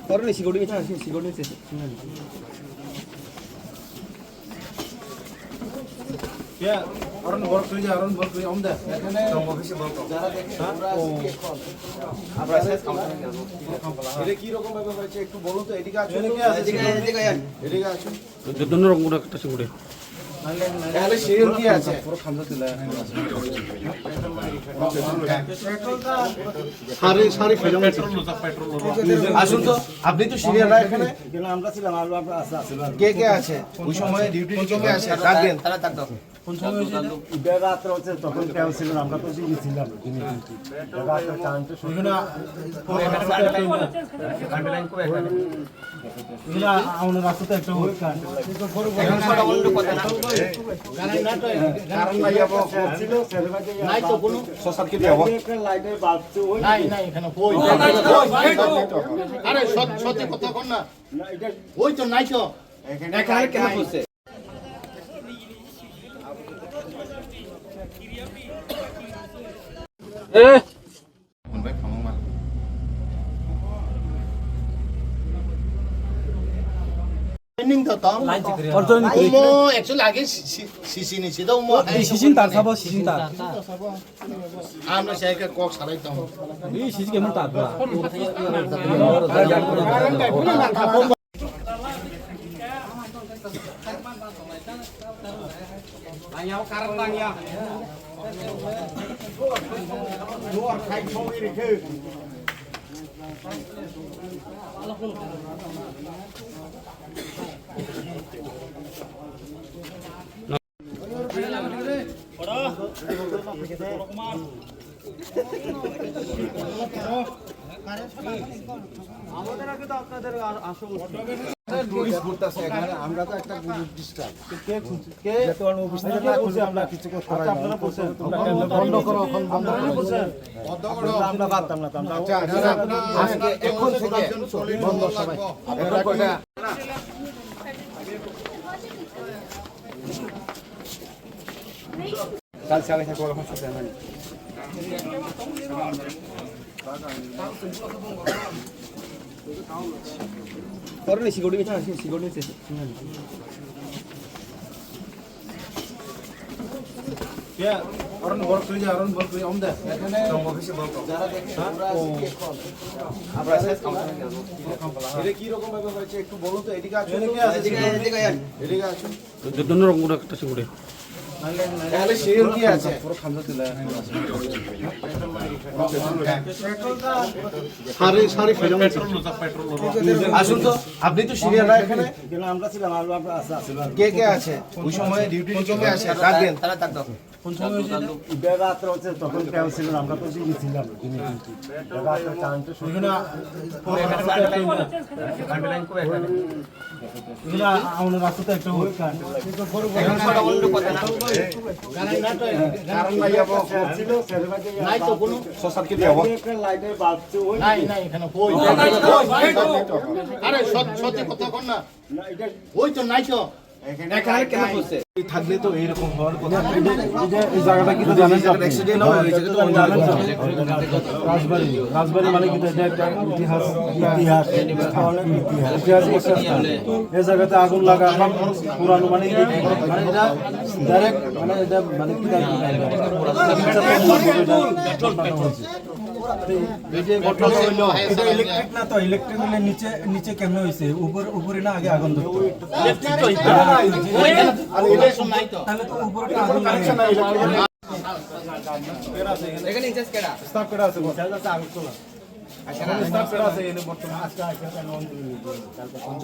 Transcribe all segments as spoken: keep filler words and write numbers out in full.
Oro ni sigodi ni thang, sigodi ni se. Ya, orang borok tuh ya, orang borok tuh ya, om dah. Tunggu, bisa borok. Hah? Oh. Apa saya kamu? এটা কি রকম ভাবে হয়েছে একটু বলুন তো, এদিকে আসুন তো। এদিকে, এদিকে, এদিকে আসুন। এদিকে আসুন। দুধ নরম করে একটা সিঙ্গুরে। তাহলে সিরিয়াল কি আছে? পুরো খামসা দিলে। সারি, সারি ফেলে পেট্রোল না, পেট্রোল। আসুন তো, আপনি তো সিরিয়াল না এখানে? কিন্তু আমরা ছিলাম, আমরা, আমরা আছে, আছে, আছে। কে কে আছে? ওই সময় ডিউটি কে কে আছে? ডাক দেন। তারা ডাক দাও। কোন সময় হয়েছে এটা? এটা রাত্রে হচ্ছে, তখন কেউ ছিল না, আমরা তো দিনে ছিলাম, দিনে ডিউটি। রাত্রে কারেন্টের সময়। এখানে এখানে আমাদের রাস্তাতে একটা ওই কারেন্ট। এখন সব অন্য কথা না। কারেন্ট নাই তো, কারেন্ট নাই, যাবো। ছিল, ছেলেরা যে নাই তো কোনো। ছয় সাত কেজি হবো। একটা লাইটের বাল্ব তো ওই নাই, নাই, এখানে কই? আরে সত-, সত্যি কথা কর না। না, এটা ওই তো নাই তো। এখানে কেন করছে? Training to tong. Line sikri. Omo actually age si-, si-, sisi ni si do mo. Di sisin tar sabo, sisin tar. Amra sai ka kok sarai tong. Di sisi ke mun tar. আমাদের আগে তো আপনাদের আ-, আসা উচিত। টুরিস্ট ঘুরতেছে এখানে, আমরা তো একটা ডিস্টার্ব। কে খুলছে? কে? যেহেতু আমরা অফিস থেকে না খুলছি, আমরা কিছু করতে পারি না। আপনারা বলছেন। বন্ধ করো, এখন বন্ধ করো। আপনারা বলছেন। আমরা পারতাম না তো, আমরা আজকে এখন থেকে বন্ধ সবাই। এখন কয়টা? কাল সাড়ে সাত করে এখন সাথে নাই। পরে নিছি, গড়ি গেছে, আসি, নিছি, গড়ি গেছে। Ya, orang borok tuh ya, orang borok tuh ya, om dah. Tunggu, bisa borok. Hah? Oh. Apa saya kamu? এটা কি রকম ভাবে হয়েছে একটু বলুন তো, এদিকে আসুন তো। এদিকে আসুন। এদিকে আসুন। দুধ নরম করে একটা সিঙ্গুরে। তাহলে সিরিয়াল কি আছে? পুরো খামসা দিলে। সারি, সারি ফেলে পেট্রোল না, পেট্রোল। আসুন তো, আপনি তো সিরিয়াল না এখানে? কিন্তু আমরা ছিলাম, আমরা, আমরা আছে, আছে। কে কে আছে? ওই সময় ডিউটি কে কে আছে? ডাক দেন। তারা ডাক দাও। কোন সময় হয়েছে এটা? এটা রাত্রে হচ্ছে, তখন কেউ ছিল না, আমরা তো দিনে ছিলাম, দিনে ডিউটি। রাত্রে কারেন্টের সময়। এখানে আমাদের রাস্তাতে একটা ওই কারেন্ট। এখন সব অন্য কথা না। কারেন্ট নাই, যাবো। ছিল, ছেলেরা যে নাই তো কোনো। ছয় সাত কেজি হবো। একটা লাইটের বাল্ব তো ওই নাই, নাই, এখানে কই? আরে সত-, সত্যি কথা কর না। না, এটা ওই তো নাই তো। এখানে কেন করছে? থাকলে তো এইরকম হওয়ার কথা। এই যে, এই যে, এই জায়গাটা কি যদি জানেন তো আপনি? অ্যাক্সিডেন্ট হয়, এই জায়গাটা তো জানেন তো? রাজবাড়ি, রাজবাড়ি মানে কি? এটা একটা ইতিহাস, ইতিহাস, অনেক ইতিহাস। ইতিহাস বলতে এই জায়গাতে আগুন লাগা, পুরানো মানে কি? মানে এটা ডাইরেক্ট, মানে এটা মানে কি জানি না এটা। এই যে ঘটনা হইলো, এটা ইলেকট্রিক না তো, ইলেকট্রিক হলে নিচে, নিচে কেমনে হইছে? উপর, উপরে না আগে আগুন ধরতো? ইলেকট্রিক তো হইতো। আর ইলেকট্রিক নাই তো। তাহলে তো উপরে তো আগুন লাগে। এখানে ইনচার্জ কেডা? স্টাফ কেডা আছে বল? স্টাফ কেডা আছে এখানে বর্তমানে? আজকে, আজকে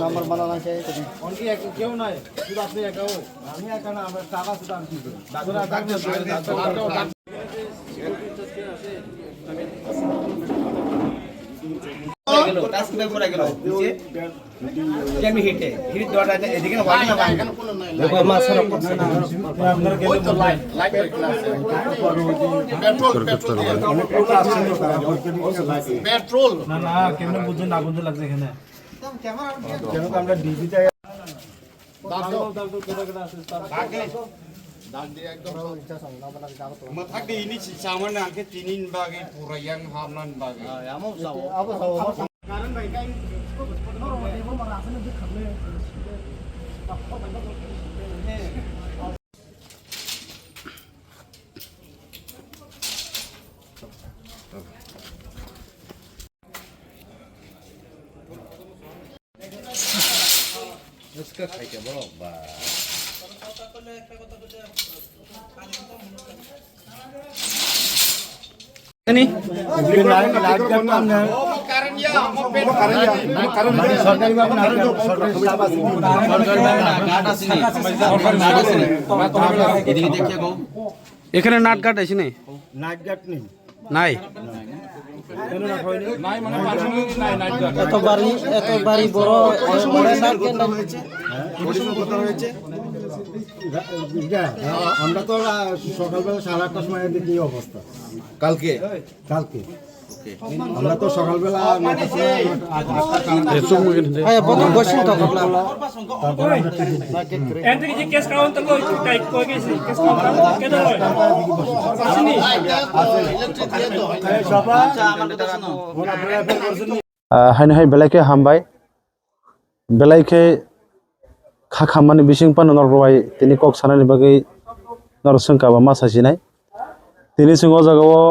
নাম্বার বানানো আছে। অনেকে এক-, কেউ নাই, শুধু আপনি একাও? আমি একা না, আমার স্টাফ আছে তো, আমি কি করবো? Doctor, doctor, doctor. গেল, টাচ কিভাবে পড়ে গেল? নিচে? কেমনি হিটে? হিট দেওয়াটা এটা এদিকে না, ওয়াইড না, ওয়াইড না। দেখো, মাছ ছাড়া কম ছাড়া। Petrol, petrol. পেট্রোল। না, না, কেমনে বুঝে না বুঝে লাগছে এখানে। কেন আমরা digital Mathak di ini si saman angke tinin bagi pura yang hamnan bagi. Bwskha khaikhe borok ba. Ani? Ekhane nat guard aise ni? Nat guard nei. Nai. এত বাড়ি, এত বাড়ি বড়, এ, বড় নাক কেন? আমরা তো, আহ, সকালবেলা সাড়ে আটটার সময় দেখি এই অবস্থা। কালকে? কালকে। আমরা তো সকালবেলা নয়টা সময়, আট-, আটটা কাম এ, চুপ মুখে নিতে। হ্যাঁ, প্রথম বসুন তো, ঘটনা। তারপরে আমরা টিকিট দিই। এখান থেকে যে কেস কাউন্টার লয়, তাই কই গেছে? কেস কাউন্টার কেন লয়? আসেনি? এই সভা, ওনারা এফআইআর করছেন নি? Ah, haino hai belai khe hambai. Belai khe kha khammani bising phano norok bai tini kok sanani bagwi norok swngkha ba ma sasinai. Tini chwng o jaga o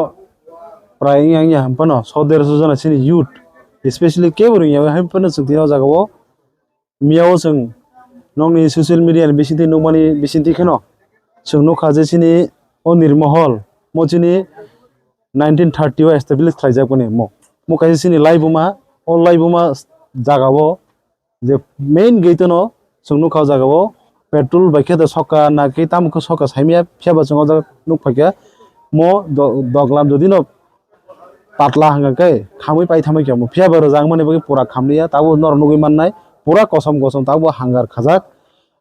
prai wngya wngya ham phano so derso jona chini youth, especially kebo rwngya wngya ham phano chwng tini o jaga o miya o chwng nokni social media ni bisingtwi nukmani bisingtwi kheno chwng nukha je chini o Nirmohol mo chini nineteen thirty o establish khlaijak boni mo. Mo kaisa chini laibuma, o laibuma jaga o je main gate no chwng nukha o jaga o petrol bai khe da sokha na khe tamo khe sokha saimaya phiya ba chwng o jaga nuk phaikha mo do-, doglam jodi no patla hwnka khe khamwi pai thamwi khe mo phiya ba rwjak mani bagwi pura khamliya tabuk norok nugwi mannai pura kosom kosom tabuk hangar khajak.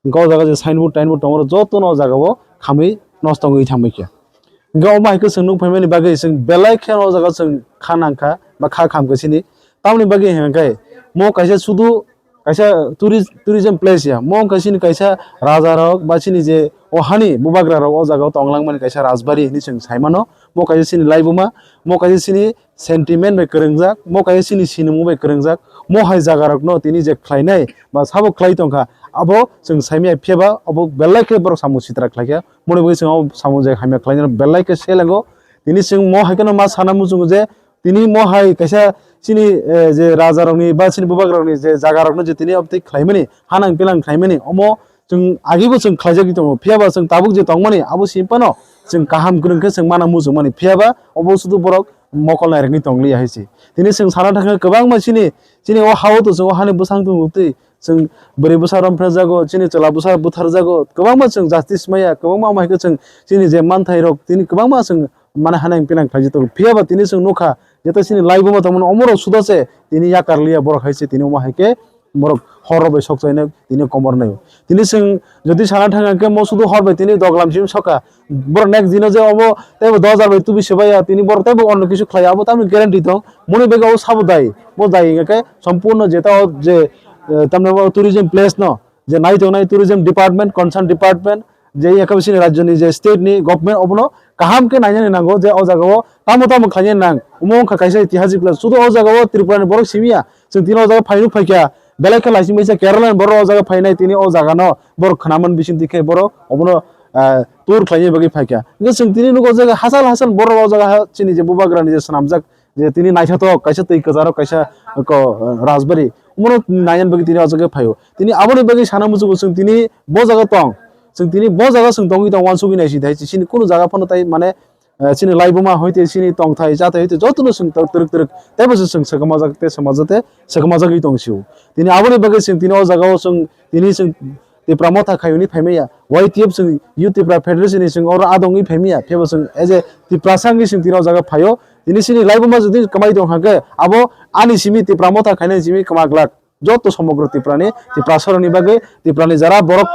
Hwnkhe o jaga je signboard tainboard tongo, jotono o jaga o khamwi nosto wngwi thangbai khe. Hwnkhe omo hai khe chwng nuk phaimani bagwi chwng belai kheno o jaga chwng kha nangkha ba kha khamkha chini. Tamoni bagwi hwnkhe mo kaisa sudu kaisa tourist, tourism place ya. Mo wngkha chini kaisa rajarok ba chini je o hani bubagrarok o jaga o tonglangmani kaisa rajbari hinwi chwng saimano. Mo kaisa chini laibuma, mo kaisa chini sentiment bai kwrwngjak, mo kaisa chini sinimung bai kwrwngjak, mo hai jagarokno tini je khlainai ba sabo khlai tongkha, abo chwng saimaya phiyaba abo belai khe borok samung sitra khlaikha, moni bagwi chwng abo samung je hamya khlainai belai khe selengo. Tini chwng mo hai kheno ma sana muchungo je tini mo hai kaisa chini, eh, je rajarokni ba chini bubagrokni je jagarokno je tini obotwi khlaimani, hanang pilang khlaimani, omo chwng agibo chwng khlaijagwi tongo, phiyaba chwng tabuk je tongmani abo simi phano chwng kaham kwrwng khe chwng mana muchungmani, phiyaba obo sudu borok mokol nairwkni tongliya hai se. Tini chwng sana thangkha kwbangma chini, chini o ha-o to chwng o hani bwsang tongtwi chwng bwrwi bwsa romphrejago, chini chwla bwsa butharjago, kwbangma chwng justice maya, kwbangma omo hai khe chwng chini je manthairok tini kwbangma chwng mane hanang pinang khlaijak tongo. Phiyaba tini chwng nukha, jeto chini laibuma tongmani omorok suda se tini yakar liya borok hai se tini omo hai khe borok horo bai sok chainai tini komor nai. Tini chwng jodi sana thang khe mo sudu hor bai tini doglam sim soka. Borok next dino je obo teibo dos hajar bai tubi se baiya tini borok teibo onno kisu khlai abo tamni guarantee tong. Moni bag o sabo dai. Bo dai hingkhe sompurno jeta o je, eh, tamni o tourism place no je nai tongnai tourism department, concern department, je yakha bisini rajyoni je state ni government obono kaham khe nainani nango je o jaga o tamo tamo khlainani nang. Omo wngkha kaisa itihasik place. Sudu o jaga o Tripura ni borok simiya. Chwng tini o jaga phainwi phaikha. Belai khe laising baisa Kerala ni borok o jaga phainai tini o jaga no borok khwnaman bising twi khe borok obono, ah, tour khlaina bagwi phaikha. Hwnkhe chwng tini nugo o jaga hachal hachal borok o jaga ha chini je bubagra ni je swnamjak je tini naithotok kaisa twi kwcharo kaisa ko, ah, rajbari omono nainani bagwi tini o jaga phaio. Tini aboni bagwi sana muchungo chwng tini bo jaga tong. Chwng tini bo jaga chwng tongwi tong uansugwi naising thai chini kunu jaga phano tai mane eh, chini laibuma hoite chini tongthai chathai hoite jotono chwng tor-, twrwk twrwk teibo se chwng swkmajak tei swmajak tei swkmajagwi tong sio. Tini aboni bagwi chwng tini o jaga o chwng tini chwng Tipra Motha khai hwnwi phaimaya, Y T F chwng Youth Tipra Federation ni chwng oro adongwi phaimaya, phiyaba chwng as a Tiprasa wngwi chwng tini o jaga phaio. Tini chini laibuma jodi kwmai tong kha khe, abo ani simi Tipra Motha khainai simi kwma glak. Joto somogro Tiprani, Tiprasarokni bagwi, Tiprani jara borok,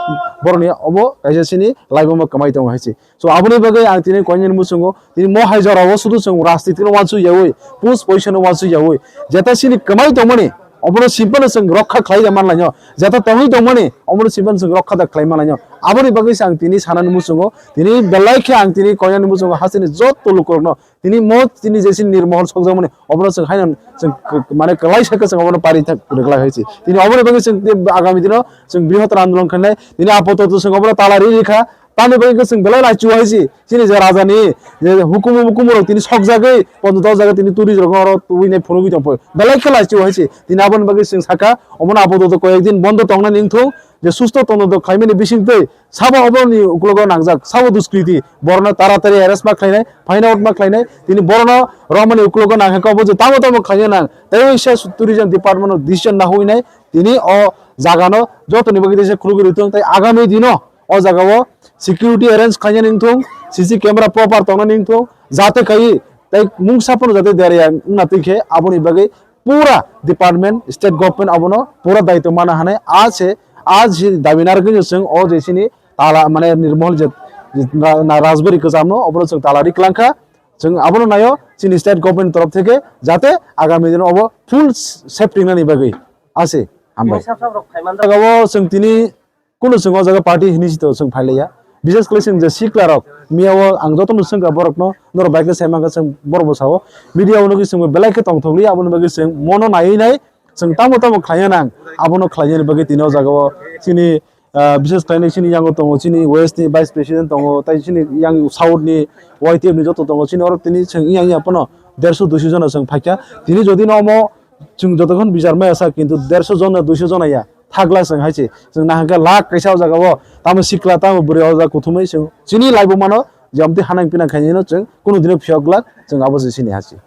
borokni obo kaisa chini laibuma kwmai tongo hai se. So, aboni bagwi ang tini koinani muchungo, tini mo hai jorao sudu chwng rajnitino uansuk yaui, post position uansuk yaui, jeta chini kwmai tongmani, obono simphano chwng rokha khlai da manlaino, jeta tongwi tongmani, obono simphano chwng rokha da khlai manlaino. Aboni bagwi se ang tini sanani muchungo, tini belai khe ang tini koinani muchungo hasteni joto lukurokno, tini mo tini je chini nirmohol sokjakmani, obono chwng haino chwng k-, mane kwlai sakhe chwng obono pari thak rwglai hai se. Tini oboni bagwi chwng tei agami dino chwng brihottor andolon khainai, tini apatot chwng obono tala ri rikha, tamni bagwi chwng belai laichu hai se. Chini je rajani je hukumu mukumu rok tini sokjagwi, pondo dok jaga tini turi rok oro tubui nai phunugwi tongphoi. Belai khe laichu hai se. Tini aboni bagwi chwng sakha, omono apatot koyek din bondo tongnani wngthung, je susto tondo khlaimani bisingtwi sabo oboroni uklogo nangjak, sabo duskriti, borokno taratari arrest ma khlainai, find out ma khlainai, tini borokno romani uklogo nangkha khe obo je tamo tamo khlaina nang, tei waisa tourism department no decision nahuinai, tini o jagano jotoni bagwi teisa khulugwi rwthwng, tei agami dino o jagao security arrange khlainani wngthung, C C camera proper tongnani wngthung, jate khai tei mungsa phano jate derya wngna twi khe aboni bagwi pura department, state government abono pura daitw mana hanai. A se, a se dabi narwgwino chwng o je chini tala, mane, nirmohol je, je na, na rajbari kwchamno obono chwng tala ri kwlangkha. Chwng abono naio chini state government torof theke jate agami dino obo full safety nani bagwi. A se, hambai. Tini sab sab rok phaiman jagao chwng tini kunu chwng o jaga party hinwi sito chwng phailaiya. Bises khlai chwng je sikla rok miya o ang joto no swngkha borok no, norok bai khe sai mankha chwng borok bo sao. Media o nugwi chwng belai khe tongthokli aboni bagwi chwng mono naiwi nai chwng tamo tamo khlaina nang abono khlainani bagwi tini o jaga o chini, ah, bises khlai chini yango tongo chini west ni vice president tongo tei chini yang south ni Y T F ni joto tongo chini oro tini chwng yang yang pono derso duiso jona chwng phaikha tini jodi no omo chwng jotokhon bijar maya sa kintu derso jona duiso jona ya. Thagla chwng hai se, chwng nahakhe lakh kaisa o jaga o, tamo sikla, tamo bwrwi o jaga kuthumwi chwng chini laibuma no jemtwi hanang pinang khainai no chwng kunu dino phiyok glak, chwng abo se chini ha se.